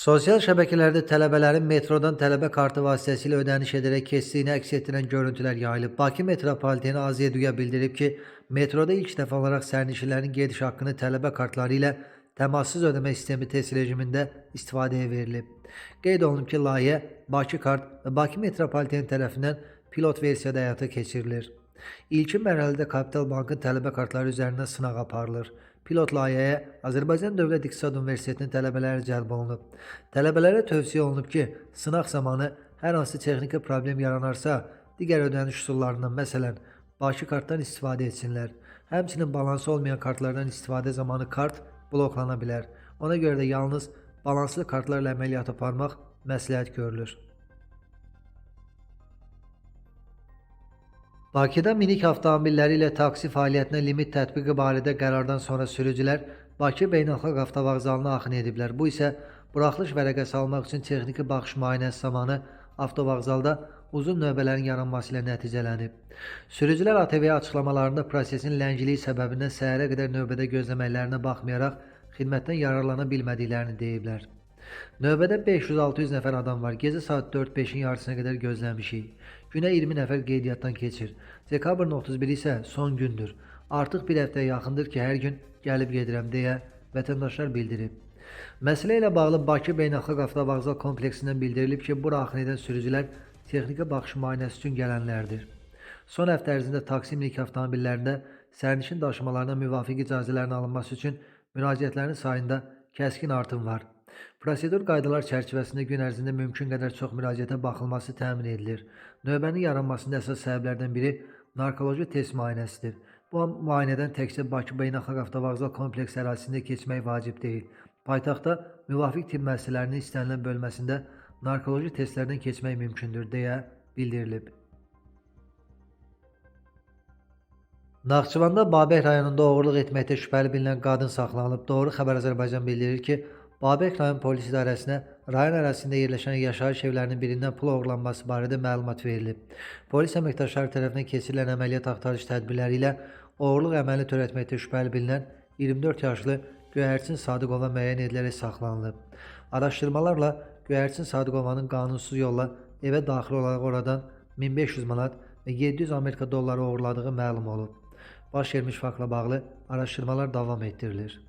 Sosial şəbəkələrdə tələbələrin metrodan tələbə kartı vasitəsilə ödəniş edərək keçdiyini əks etdirən görüntülər yayılıb. Bakı metropoliteni Azeduya bildirib ki, metroda ilk dəfə olaraq sərnişinlərin gediş haqqını tələbə kartları ilə təmassız ödəmə sistemi test rejimində istifadəyə verilib. Qeyd olunub ki, layihə Bakı Kart və Bakı metropoliteni tərəfindən pilot versiyada həyata keçirilir. İlkin mərhələdə Kapital Bankın tələbə kartları üzərindən sınaq aparılır. Pilot layihəyə Azərbaycan Dövlət İqtisad Universitetinin tələbələri cəlb olunub. Tələbələrə tövsiyə olunub ki, sınaq zamanı hər hansı texniki problem yaranarsa, digər ödəniş üsullarından, məsələn, Bakı kartdan istifadə etsinlər. Həmçinin balansı olmayan kartlardan istifadə zamanı kart bloklana bilər. Ona görə də yalnız balanslı kartlarla əməliyyat aparmaq məsləhət görülür. Bakıda minik avtomobilləri ilə taksi fəaliyyətinə limit tətbiqi barədə qərardan sonra sürücülər Bakı Beynəlxalq Avtovağzalına axın ediblər. Bu isə buraxılış vərəqəsi almaq üçün texniki baxış müayinəsi zamanı avtovağzalda uzun növbələrin yaranması ilə nəticələnib. Sürücülər ATV-yə açıqlamalarında prosesin ləngiliyi səbəbindən səhərə qədər növbədə gözləməklərinə baxmayaraq xidmətdən yararlana bilmədiklərini deyiblər. Növbədə 500-600 nəfər adam var. Gecə saat 4-5-in yarısına qədər gözləmişik. Günə 20 nəfər qeydiyyatdan keçir. Dekabrın 31-i isə son gündür. Artıq bir həftəyə yaxındır ki, hər gün gəlib gedirəm deyə vətəndaşlar bildirib. Məsələ ilə bağlı Bakı Beynəlxalq Avtovağzal kompleksindən bildirilib ki, bura axın edən sürücülər texniki baxış müayinəsi üçün gələnlərdir. Son həftə ərzində taksi minik avtomobillərində sərnişin daşımalarına müvafiq icazələrin alınması üçün müraciətlərin sayında kəskin artım var. Prosedur qaydalar çərçivəsində gün ərzində mümkün qədər çox müraciətə baxılması təmin edilir. Növbənin yaranmasında əsas səbəblərdən biri narkoloji test müayinəsidir. Bu müayinədən təkcə Bakı Beynəlxalq Avtovağzal kompleksi ərazisində keçmək vacib deyil. Paytaxtda müvafiq tibb müəssisələrinin istənilən bölməsində narkoloji testlərdən keçmək mümkündür deyə bildirilib. Naxçıvanda Babək rayonunda oğurluq etməkdə şübhəli bilinən qadın saxlanılıb. Doğru Xəbər Azərbaycan bildirir ki, Babək rayon polis idarəsinə rayon ərazisində yerləşən yaşayış evlərinin birindən pul oğurlanması barədə məlumat verilib. Polis əməkdaşları tərəfindən keçirilən əməliyyat axtarış tədbirləri ilə oğurluq əməlini törətməkdə şübhəli bilinən 24 yaşlı Göyərçin Sadıqova müəyyən edilərək saxlanılıb. Araşdırmalarla Göyərçin Sadıqovanın qanunsuz yolla evə daxil olaraq oradan 1500 manat və 700 Amerika dolları oğurladığı məlum olub. Baş vermiş faktla bağlı araşdırmalar davam etdirilir.